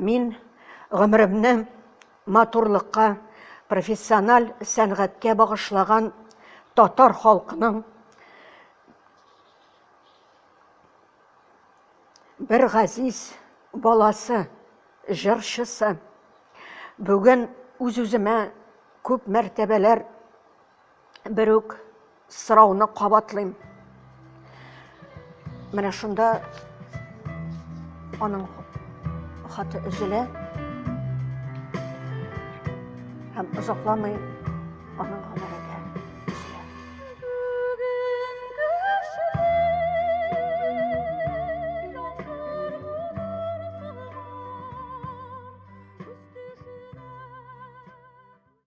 Мин гомеремне матурлыкка, профессиональ сәнгатькә багышлаган татар халкының бер газиз баласы, җырчысы. Бүген үз-үземә күп мәртәбәләр бер үк сорауны кабатлыйм. Менә шунда аның хаты өзелә һәм озакламый аның гомере.